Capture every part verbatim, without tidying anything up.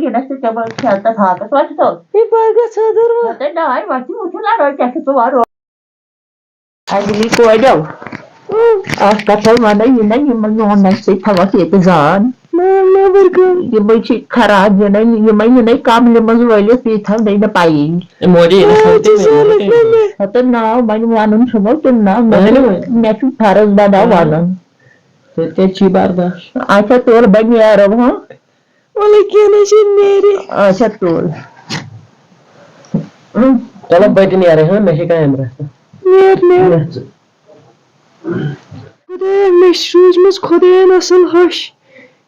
نہ چھُ تِمن کھٮ۪ن تہٕ تھاکَس وۄتھِ تو۔ ہے، پگاہ ژھٕدٕر وۄتھ۔ ہَتَے ڈاے وۄتھِ، وٕچھِو لڑٲے کیٛاہ چھِ ژٕ وَنان۔ اَجلی کورٮ۪و، اَکھ کَتھ حظ وَنَے، یہِ نہ یِمَن میون نہ چھِ تھاوَکھ ییٚتہِ زان۔ نہ، نٮ۪بر کَم۔ یِمَے چھِ خراب، یہِ نہ، یِمَے یہِ نَے کَملہِ منٛز وٲلِتھ، یہِ تھاو نَے نہٕ پَیی۔ اے مودی، یہِ نہ آ، تھاو ژٕ تٔمۍ زانَکھ مےٚ۔ نہ مےٚ۔ ہَتہٕ ناو وۄنۍ وَنُن چھُمو کِنہٕ نہ، مےٚ اَہَنُو۔ مےٚ چھُ فرض بَناو اَہَنُو۔ وَنُن۔ تیٚلہِ کیٛازِ چھی برداش؟ اچھا، تُل بہٕ نیرو، ہاں؟ وَلہٕ کینٛہہ نہ چھُ، نیرِ۔ اچھا، تُل۔ چلو، بہٕ تہِ نیرٕ، ہاں، مےٚ چھِ کامہِ رژھا۔ نیر، نیر۔ نیر ژٕ۔ خۄدایا، مےٚ چھِ روٗزمٕژ خۄدایَن اَصٕل ہَش،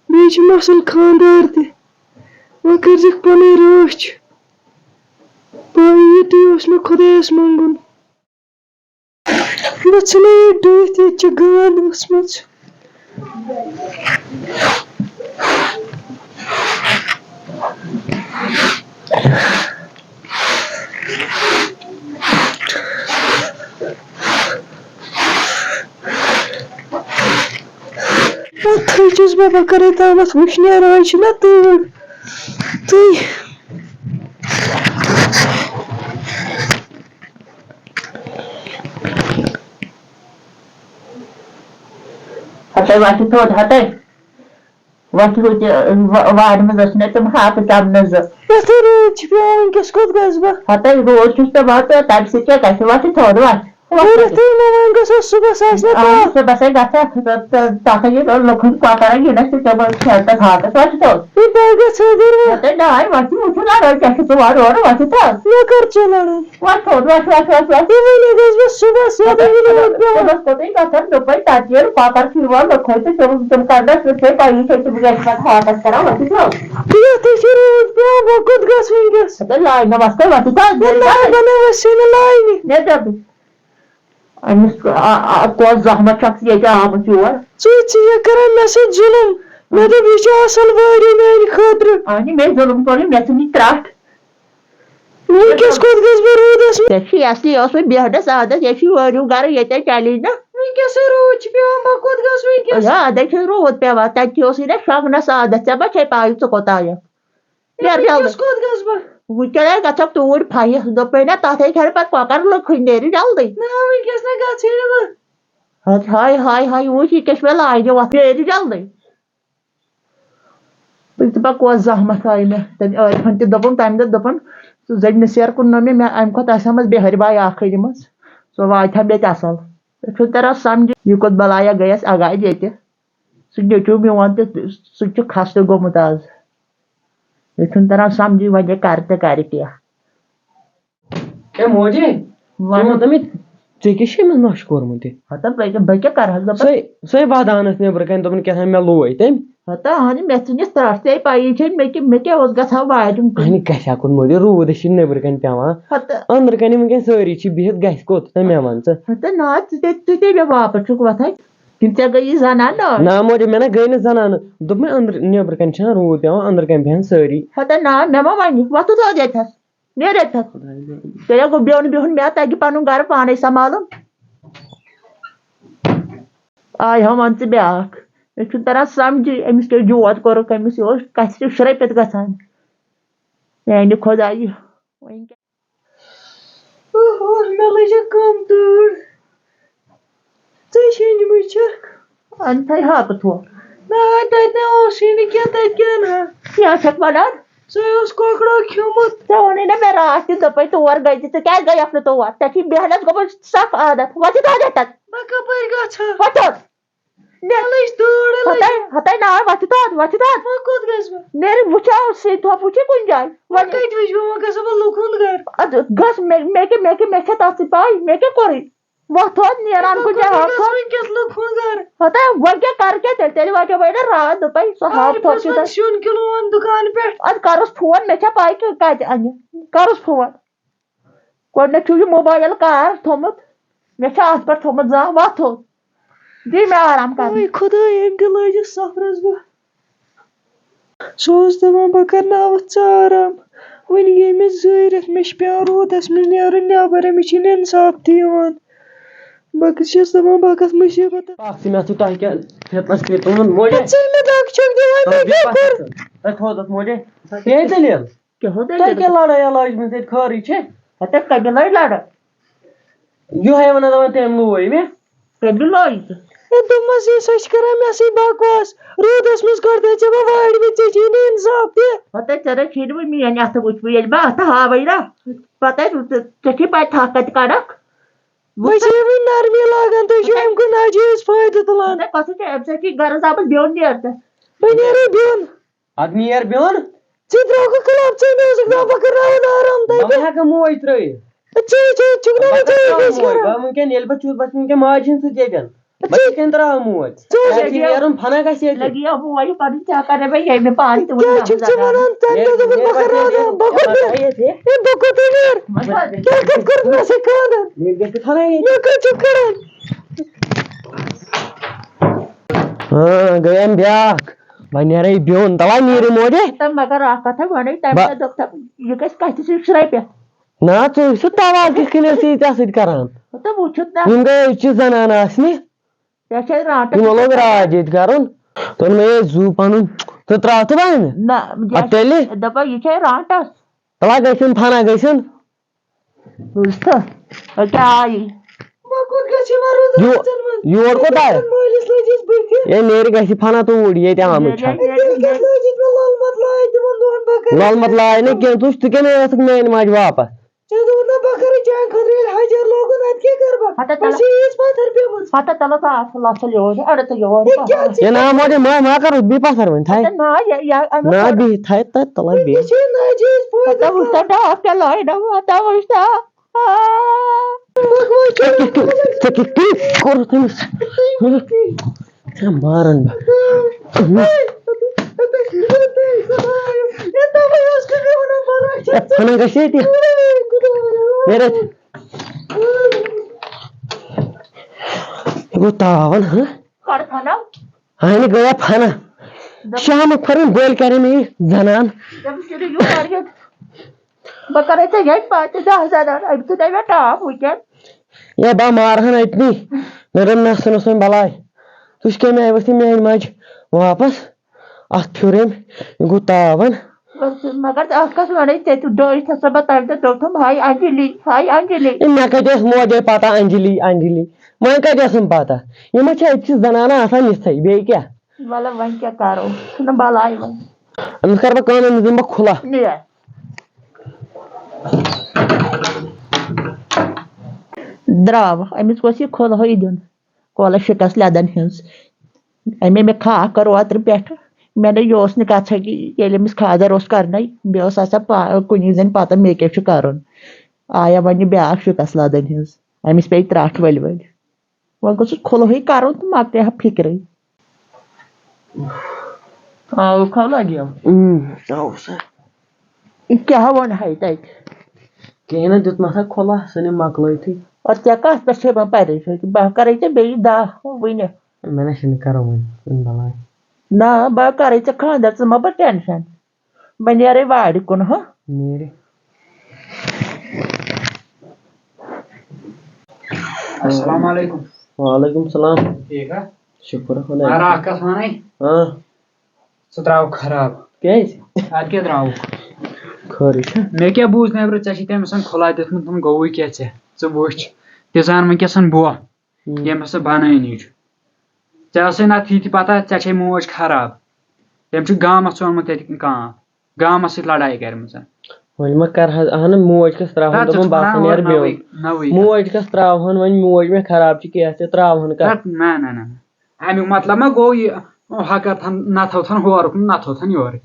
بیٚیہِ چھِم اَصٕل خانٛدار تہِ۔ وۄنۍ کٔرۍزِکھ پَنٕنۍ رٲچھ۔ پَے یُتُے اوس مےٚ خۄدایَس منٛگُن۔ بہٕ ژھٕنَے یہِ ڈُہِتھ، ییٚتہِ چھِ گانٛد ؤژھمٕژ۔ وۄنۍ تھٔچِس بہٕ، بہٕ کَرَے تامَتھ وٕشنیر، آز چھِنہ تۭر۔ تُہۍ ہَتَے وَتھِ تھوٚد، ہَتَے۔ وَتھِ ہُتہِ، وا-، وارِ منٛز ٲسۍ مےٚ تِم ہاکہٕ چَمنہٕ زٕ۔ یَتھ روٗد چھِ پٮ۪وان، وٕنۍکٮ۪س کوٚت گژھٕ بہٕ؟ ہَتَے روٗد چھُس پٮ۪وان تہٕ تَمہِ سۭتۍ کیٛاہ گژھِ؟ وَتھِ تھوٚد، وَتھ۔ وۄنۍ کٔرِتھ تُہۍ مےٚ وۄنۍ گژھو صُبحَس آسہِ نہ اَہَن، کَتھ۔ صُبحَس ہے گژھِ اَتھ، تَتھ، تَتھ، تَتھ ہے یہِ لُکَن کۄکَرَن یہِ نہ چھِ تِمَن کھٮ۪ن تہٕ ہاکَس وَتھِ تھوٚد۔ یہِ پَگاہ ژھٕدٕر وۄنۍ۔ ہَتَے ڈاے وَتھِ، وٕچھِو لَڑٲے کیٛاہ چھِ ژٕ وَرٕ اورٕ وَتھِ تھوٚد۔ مےٚ کٔر ژےٚ لَڑٲے؟ وۄتھ تھوٚد، وۄتھ، وۄتھ، وۄتھ، وۄتھ۔ یہِ وَنے گژھِ بہٕ صُبحَس، یورٕ ییٚلہِ روٗد پٮ۪وان۔ صُبحَس کوٚتُے گژھان، دوٚپمَے تَتہِ ییٚلہِ کۄکَر چھِ یِوان لُکہٕ تہِ تِم، تِم کَرنَس وٕچھے پَیی چھے تِم گژھِ پَتہٕ ہاکَس کَران وۄتھِ تھوٚد۔ تہٕ یَتھ ہے چھِ روٗد پٮ۪وان، بہٕ کوٚت گژھٕ وٕنۍکٮ۪س؟ ہَتَے لاینہٕ وۄستَے وۄتھِ تھوٚد، یَتھ نیرِ لاینہٕ گژھِ۔ بَنٲو اَسہِ چھِنہٕ لاینہِ۔ مےٚ دوٚپ، أمِس، آ، آ، کۄس زحمت چھکھ ژٕ ییٚتہِ آمٕژ یور؟ ژٕے، ژٕ چھَکھ کران مےٚ سۭتۍ ظُلُم۔ مےٚ دوٚپ، یہِ چھُ اصل وٲرِو میانہِ خٲطرٕ۔ اہنہِ، مےٚ ظُلُم کوٚرُے، مےٚ ژھٕنی ترٛٹھ۔ وٕنکیٚس کوٚت گژھٕ بہٕ روٗدس منٛز؟ ژےٚ چھُے اصلی اوسمُت بیہنس عادت، یے چھُے وٲرِو گرٕ، ییٚتے چلی نہٕ۔ وٕنکیٚسٕے روٗد چھُ پٮ۪وان، بہٕ کوٚت گژھٕ وٕنکیٚس؟ آ، ادے چھُے روٗد پٮ۪وان، تتہِ تہِ اوسُے نہ شۄنگنس عادت، ژےٚ ما چھے پاے ژٕ کوٚت آیکھ؟ یارٕ وٕنکیٚس جلدی۔ کوٚت گژھٕ بہٕ؟ وٕنکیٚن ہے گژھکھ توٗرۍ پھَیہِ۔ دوٚپمَے نہ، تَتھ ہے کھٮ۪رِ پَتہٕ کۄکَر لٔکھٕے، نیرِ جلدی۔ نہ، وٕنکیٚس نہ گژھٕے نہٕ بہٕ۔ ہَتہٕ ہاے، ہاے، ہاے، وٕچھ یہِ کیٛاہ چھِ مےٚ لاجہِ وَتھ، نیرِ جلدی۔ بہٕ تہِ پَکھ کۄس زحمت آیہِ مےٚ۔ تٔمۍ عارفَن تہِ دوٚپُن، تَمہِ دۄہ دوٚپُن، ژٕ زٔنۍ نہٕ سیر کُن نہٕ مےٚ، مےٚ اَمہِ کھۄتہٕ آسہِ ہا منٛز بیٚہرِ باے اَکھ أنِمٕژ، سۄ واتہِ ہا مےٚ تہِ اَصٕل۔ مےٚ چھُنہٕ تَران سَمجھی، یہِ کوٚت بَلایا گٔیَس اَگاے ییٚتہِ۔ سُہ نیٚچوٗ میون تہِ، سُہ تہِ چھُ خستہٕ گوٚمُت آز۔ مےٚ چھُنہٕ تران سمجھٕے، وۄنۍ یہِ کرِ تہٕ کرِ کیٛاہ۔ اے موجی، وَن۔ ژٕ وَن تہٕ مےٚ، ژےٚ کیٛاہ چھُے أمِس نۄشہِ کوٚرمُت یہِ؟ ہتا بہٕ کیٛاہ، بہٕ کیٛاہ کرٕ ہا، دَپان۔ سۄے، سۄے وَدان ٲس نیٚبرٕ کَنہِ، دوٚپُن کیٛاہ تام مےٚ لوے تٔمۍ۔ ہتا اہنہِ، مےٚ ژھٕنِس ترٛٹھ، ژےٚ پَیی چھے مےٚ کہِ مےٚ کیٛاہ اوس گژھان وارِ ہُنٛد۔ اہنہِ، کیٛاہ ہٮ۪کُن موجی، روٗد ہے چھِ نیٚبرٕ کَنہِ پٮ۪وان۔ ہتا۔ أنٛدرٕ کَنہِ وٕنکٮ۪ن سٲری چھِ بِہِتھ، گژھِ کوٚت تہٕ مےٚ وَن ژٕ۔ ہتا نا، ژٕ تے، ژٕ تے مےٚ واپس چھُکھ وۄتھان۔ کِنہٕ ژےٚ گٔیی زنان نٲر؟ نہ، مولوی، مےٚ نہ گٔے نہٕ زنان۔ دوٚپمَے أنٛدرٕ، نیٚبرٕ کَنہِ چھِنہ روٗد پٮ۪وان، أنٛدرٕ کَنہِ بیٚہن سٲری۔ ہتا نا، مےٚ ما وَنہِ، وۄتھُن تھوٚد ییٚتھَس، نیرِ ییٚتھَس۔ خۄداے جان۔ تیٚلہِ گوٚو بیوٚن بِہُن مےٚ، تَتہِ پَنُن گَرٕ پانَے سنٛبھالُن۔ آے ہا وَن ژٕ بیٛاکھ۔ مےٚ چھُنہٕ تَران سَمجھی، أمِس کیٛاہ جود کوٚرُکھ، أمِس یہِ اوس کَتھِ تہِ شرٛپِتھ گژھان۔ میٛانہِ خۄدایہِ، وۄنۍ کیٛاہ؟ اوہ، اوہ، مےٚ لٔج یہِ کَم تۭر۔ ژےٚ شیٚنجمٕژ چھَکھ۔ اَنتھَے ہاکہٕ تھوٚو۔ نہ، تَتہِ نہ اوسُے نہٕ کینٛہہ، تَتہِ کیٛاہ نہ؟ کیٛاہ چھَکھ وَنان؟ ژےٚ اوس کۄکرو کھیوٚمُت۔ ژےٚ ووٚنُے نہ مےٚ راتھ تہِ، دوٚپمَے تور گٔے زِ، ژٕ کیٛازِ گٔیَکھ نہٕ تور؟ ژےٚ چھُے بیٚہنَس گوٚمُت سَخ عادت۔ وۄتھ یہِ تھاو یَتھ۔ بہٕ کَپٲرۍ گژھٕ؟ وۄتھ تھوٚد۔ مےٚ لٔج تۭر، لٔج۔ ہتاے، ہتاے نار، وۄتھِ تھوٚد، وۄتھِ تھوٚد۔ وۄنۍ کوٚت گژھٕ بہٕ؟ نیرِ وٕچھو، سُے تھوٚد وٕچھِ کُنہِ جایہِ۔ وۄنۍ کَتہِ وٕچھٕ بہٕ؟ وۄنۍ گژھٕ بہٕ لُکہٕ ہُنٛد گرٕ۔ اَدٕ گژھ، مےٚ، مےٚ کیٛاہ، مےٚ کیٛاہ، مےٚ چھےٚ تَتھ سۭتۍ پَے، مےٚ کیٛاہ کوٚرُے؟ وۄتھ تھوٚد، نیران وۄنۍ کُنہِ جایہِ کوٚت ہاو گژھٕ تھوٚد۔ وٕنۍکٮ۪س لُکہٕ ہُنٛد گرٕ؟ ہتاے، وۄنۍ کیٛاہ کَرٕ کیٛاہ تیٚلہِ؟ تیٚلہِ وَنیو وۄنۍ نہ راتھ، دوٚپَے سُہ ہاو آرِ تھوٚد پَزِ چھُ وۄنۍ تَتھ۔ سیُن کِلوٗ اَن دُکان پٮ۪ٹھ۔ اَدٕ کَرُس فون، مےٚ چھےٚ پَے کہِ کَتہِ اَنہِ، کَرُس فون۔ گۄڈٕنیتھ چھُ یہِ موبایل کار تھوٚمُت، مےٚ چھُ اَتھ پٮ۪ٹھ تھوٚمُت زانٛہہ وۄتھُن۔ دِ مےٚ آرام کرنہِ۔ اوے خۄدایا، أمۍ تہِ لٲجِس سفرس بہٕ۔ سُہ اوس دَپان، "بہٕ کرناوَتھ ژٕ آرام۔" وۄنۍ گٔے مےٚ زٕ رٮ۪تھ، مےٚ چھِ پٮ۪وان روٗدَس منٛز نیرُن نٮ۪بر، أمِس چھِنہٕ اِنصاف تہِ یِوان۔ بہٕ کِس چھَس دَپان، بہٕ کَس مُصیٖبت۔ اَکھ چھِ مےٚ سۭتۍ تۄہہِ کیٛاہ فِتنَس پیوٚمُت، موجے؟ ژٕ ییٚلہِ مےٚ دَگ چھَکھ دِوان، مےٚ تۄہہِ کیٛاہ کوٚر؟ تۄہہِ تھوٚو تَتھ موجے؟ کیٛاہ ہو تۄہہِ کیٛاہ لڑٲے؟ لڑٲے لٲجمٕژ ییٚتہِ خٲرٕے چھِ؟ ہَتہٕ کَمہِ لَڑِ لَڑٲے؟ یِہوٚے وَنان دَپان تٔمۍ لوے مےٚ۔ کٔمِس لٲج ژٕ؟ ہے، دوٚپمَس، یہِ سۄ چھِ کَران مےٚ سۭتۍ بکواس۔ روٗدَس منٛز کَڑتھَے ژےٚ بہٕ وارِ منٛز، ژےٚ چھے نہٕ اِنصاف تہِ۔ ہَتَے ژےٚ رَچھی نہٕ وۄنۍ میٛٲنۍ اَتھٕ وٕچھ بہٕ، ییٚلہِ بہٕ اَتھٕ ہاوَے نا، پَتہٕ ژےٚ چھے پَتہٕ تھَکھ کَتہِ کَڑَکھ؟ بہٕ چھے وۄنۍ نرمی لاگان، تُہۍ چھِو اَمہِ کُے ناجٲیِز فٲیدٕ تُلان۔ ہَتَے کَتھ چھِ اَمہِ سۭتۍ چھِ غرض آمٕژ بیوٚن نیر ژےٚ۔ بہٕ نیرٕ بیوٚن۔ اَدٕ نیر بیوٚن۔ ژٕ ترٛاوکھ کٕلب، ژٕ مےٚ اوسُکھ دَپان، بہٕ کَرناوَن آرام بہٕ تَتہِ۔ ما ہٮ۪کہٕ موج ترٛٲوِتھ؟ ژٕ، ژٕ چھُکھ نہٕ بہٕ وۄنۍ کَتہِ ژےٚ ترٛاوٕ یِتھ موج؟ کٔنۍ بہٕ وٕنکٮ۪ن ییٚلہِ بہٕ چھُس، بہٕ چھُس وٕنکٮ۪ن ماجہِ ہِنٛدۍ سۭتۍ ییٚتٮ۪ن۔ بہٕ کِتھ کٔنۍ ترٛاوٕ موج؟ ژٕ مےٚ چھِ لگیو، نیرُن فنا گژھِ ییٚتہِ۔ لگیو موج پَنٕنۍ، ژےٚ کَرے مےٚ ییٚمہِ پانہٕ تہِ وٕنہِ کیٛاہ چھُکھ ژٕ وَنان؟ ژےٚ مےٚ دوٚپُتھ بہٕ کَرٕ آرام، بہٕ کوٚت نیرٕ؟ ہے، بہٕ کوٚت نیرٕ؟ مےٚ کَتہِ چھُکھ کٔرمٕژ یہِ خانٛدر؟ مےٚ کیٛاہ چھُکھ کَران؟ ہاں، گٔیَم بیٛاکھ۔ وۄنۍ نیرے بیوٚن، تَلہ نیرِ موجے۔ تہٕ مگر اَکھ کَتھا وَنے، تَمہِ با- دۄہ دوٚپ تَم، یہِ گژھِ کَتھِ سۭتۍ شرٛپِتھ۔ نہ، ژٕ وٕچھ سُہ توال کِتھ کٔنۍ ٲس یہِ ژےٚ سۭتۍ کران۔ تہٕ وٕچھُتھ نہ۔ یِم گٔے أزچہِ زنانہٕ آسنہِ۔ ژےٚ چھے رانٛٹَس یِمو لوگ راج ییٚتہِ کرُن۔ تہٕ مےٚ یہِ زُو پَنُن، ژٕ ترٛاو تہٕ بَنہِ۔ نہ، اَدٕ تیٚلہِ؟ دَپان یہِ چھے رانٛٹَس۔ تَلہ گٔژھِنۍ فنا گٔژھِنۍ۔ بوٗزتھا؟ أکیٛاہ آیی۔ وۄنۍ کوٚت گژھِ یہِ وۄنۍ روزان یو-، أژَن منٛز؟ یور کوٚت آیہِ؟ مٲلِس لٔجِس بٕتھِ۔ ہے، نیرِ گژھِ فنا توٗرۍ، ییٚتہِ آمٕتۍ چھا؟ ہے، تیٚلہِ کیٛاہ لٲج یہِ مےٚ لول مت لایہِ تِمَن دۄہَن بَکَر؟ لول مت لایہِ نہٕ کینٛہہ، ژٕ وٕچھ، ژٕ کَمہِ آیہِ ٲسٕکھ میٛانہِ ماجہِ واپَس؟ ژےٚ دوٚپُتھ نہ بہٕ کَرٕ چانہِ خٲطرٕ ییٚلہِ حجر لوگُن، اَدٕ کیٛاہ کَرٕ بہٕ؟ ہَتہٕ بہٕ تَلہٕ، چھِ ییٖژ پَتھَر پیٚمٕژ۔ ہَتہٕ تَلہٕ ژٕ اَتھ لَژھَل یور، اَڑٕ تہٕ یور۔ ہے، کیٛاہ ژٕ ہے، نہ، ماجہِ، ما، ما کَرُس بیٚیہِ پَتھَر وۄنۍ، تھایہِ۔ ہَتہٕ نہ، یہِ، یہِ، اَمیُک نہ، کَرُن۔ بیٚیہِ تھایہِ تَتہِ تَلَے بیٚیہِ۔ مےٚ چھِ ناجٲیِز فٲیدٕ ہَتہٕ وٕچھ تہٕ کانٛہہ۔ ڈاکھ کیٛاہ لایہِ نہ، ہَتہٕ وٕچھ تہٕ۔ ژےٚ کِتھ کٔنۍ، ژےٚ کِتھ کٔنۍ کوٚرُتھ أمِس؟ ژےٚ مارَن بہٕ۔ ہے، فنہ گژھِ ییٚتہِ۔ نیرِتھ۔ یہِ گوٚو تاوَن، ہہ؟ کر فنہ؟ اہنہِ گٔیا فنہ۔ دَپ- شامُک پھٔرٕن بٔلۍ کَرِ مےٚ یہِ زنان۔ دَپُس، یہِ یور یہِ۔ بہٕ کَرَے ژےٚ ییٚتہِ پَتہٕ دَہ زَنان، أمۍ سۭتۍ آیہِ مےٚ ٹاپ وٕنکٮ۪ن۔ ہے، بہٕ مارہَن أتنی۔ مےٚ دوٚپ، نہ، سُہ نہٕ سُنٛد بَلاے۔ ژٕ وٕچھ کَمہِ آیہِ ؤژھ یہِ میٛانہِ ماجہِ واپَس۔ اَتھ پھیُر أمۍ، یہِ گوٚو تاوَن۔ مگر اَکھ کَتھ وَنَے ژےٚ، تہِ ڈٲج تھَسا بہٕ تَمہِ دۄہ دوٚپتھَم، ہاے انجلی، ہاے انجلی۔ ہے، مےٚ کَتہِ ٲس موجے پَتہ انجلی، انجلی؟ وۄنۍ کَتہِ ٲسٕم پَتہ؟ یِم ہا چھِ أتۍ چہِ زَنانہٕ آسان یِژھَے، بیٚیہِ کیٛاہ؟ وَلہٕ وۄنۍ کیٛاہ کَرو؟ چھُنہٕ بَلاے وۄنۍ۔ أمِس کَرٕ بہٕ کٲم، أمِس دِمہٕ بہٕ کھُلَس۔ نیر۔ درٛاو۔ أمِس گوٚژھ یہِ کھُلہٕ ہٕے دیُن۔ کۄلہٕ شِکَس لٮ۪دَن ہِنٛز۔ أمۍ مےٚ کھاکھ کٔر اوترٕ پٮ۪ٹھٕ۔ مےٚ نَے یہِ اوس نہٕ کَتھَے، ییٚلہِ أمِس خاندَر اوس کَرنَے، بیٚیہِ اوس آسان پا-، کُنی زٔنۍ پَتہ مےٚ کیٛاہ چھُ کَرُن۔ آیا وۄنۍ یہِ بیٛاکھ شِکَس لَدَن ہِنٛز۔ أمِس پیٚیہِ ترٛٹھ ؤلۍ ؤلۍ۔ وۄنۍ گوٚژھُس کھُلہٕ ہٕے کَرُن تہٕ مۄکلہِ ہا فِکرٕے۔ آوُکھ ہا لَگیو۔ اۭں، آوُس ہا۔ یہِ کیٛاہ وَنہٕ ہَے تَتہِ؟ کِہیٖنۍ نہٕ، دیُتمَس ہا کھُلہٕ، سُہ نہٕ مۄکلٲیتھٕے۔ اَدٕ ژےٚ کَتھ پٮ۪ٹھ چھے وۄنۍ پریشٲنی؟ بہٕ کَرَے ژےٚ بیٚیہِ دَہ وٕنہِ۔ مےٚ نہ چھِنہٕ کَرُن وۄنۍ، وۄنۍ بَلاے۔ نہ، بہٕ کَرَے ژےٚ خاندَر، ژٕ مہ بَر ٹٮ۪نشَن۔ بہٕ نیرَے وارِ کُن، ہہ؟ نیرِ۔ السلام علیکم۔ وعلیکم السلام۔ ٹھیٖک ہا؟ شُکر خۄدایَس کُن۔ اَکھ کَتھ وَنَے؟ ہاں۔ ژٕ ترٛاوُکھ خراب۔ کیٛازِ؟ اَدٕ کیٛاہ ترٛاوُکھ؟ خٲرٕے چھا؟ مےٚ کیٛاہ بوٗز نٮ۪برٕ، ژےٚ چھِ تٔمِس کھُلا دیُتمُت، تِم گوٚوُے کیٛاہ ژےٚ؟ ژٕ وٕچھ، تہِ زان وۄنۍ کیٛاہ سَن بہٕ، ہُم۔ ییٚمۍ سُہ بَنٲنی چھُ۔ ژےٚ ٲسٕے نَتہٕ یہِ تہِ پَتہ، ژےٚ چھے موج خراب۔ تٔمۍ چھُ گامَس ژھُنمُت تَتہِ کانٛہہ، گامَس سۭتۍ لڑایہِ کٔرمٕژ۔ وۄنۍ ما کَرٕ حظ، اہنُو، موج کَس ترٛاوہَن، نہ، ژٕ دوٚپُن، چھُکھ بہٕ ہسا وَنان نیرٕ بیوٚن۔ نٔوٕے، نٔوٕے موج کَس ترٛاوہَن وۄنۍ، موج مےٚ خراب چھِ کیٛاہ، ژےٚ ترٛاوہَن کَس؟ نہ، نہ، نہ، نہ۔ اَمیُک مطلب ما گوٚو یہِ ہۄکھر تھن نہ تھاو تھن ہورُکھ، نہ تھاو تھن یورُک۔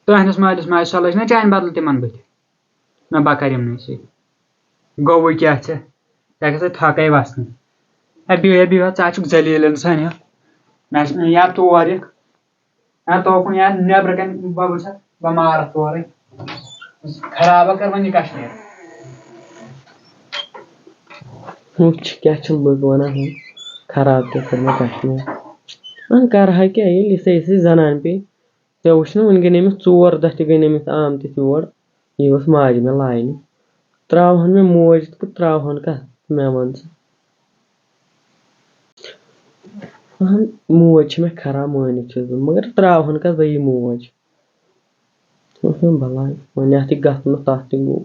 تُہٕنٛدِس مٲلِس ماجہِ سۄ لٔج نہ چانہِ بدلہٕ تِمن بٕتھِ۔ نہ، بہٕ کرٕ یِمنٕے سۭتۍ۔ گوٚوُے کیٛاہ ژےٚ؟ ژےٚ گژھِ تھکے وژھنٕے۔ ہے بِہِو، ہے بِہِو، ژٕ ہا چھُکھ ذلیل انسان ہیوٗ۔ مےٚ چھُ یا تور یِکھ، یا توکُن یا نیبرٕ کنہِ، بہٕ وٕچھکھ، بہٕ مارکھ تورے۔ خرابہ کر وۄنۍ یہِ کشمیر۔ وٕچھ کیٛاہ چھِ لُکھ وَنان، ہُم، خراب کیٛاہ کٔر مےٚ کشمیر۔ وۄنۍ کَرٕ ہا کیٛاہ، ییٚلہِ یِژھے یِژھے زَنان پیٚیہِ۔ ژےٚ وٕچھ نہ، وٕنہِ گٔے نہٕ أمِس ژور دۄہ تہِ گٔے نہٕ أمِس آمتِس یور۔ یہِ ٲس ماجہِ مےٚ لاینہِ۔ ترٛاوہَن مےٚ موج تہٕ ترٛاوہَن کَتھ، مےٚ وَن ژٕ۔ اہن، موج چھِ مےٚ خراب، مٲنِتھ چھُس بہٕ، مگر ترٛاوہَن کَتھ بہٕ یہِ موج؟ اہن، بَلاے، وۄنۍ اَتھ یہِ گژھُن اوس، تَتھ تہِ گوٚو۔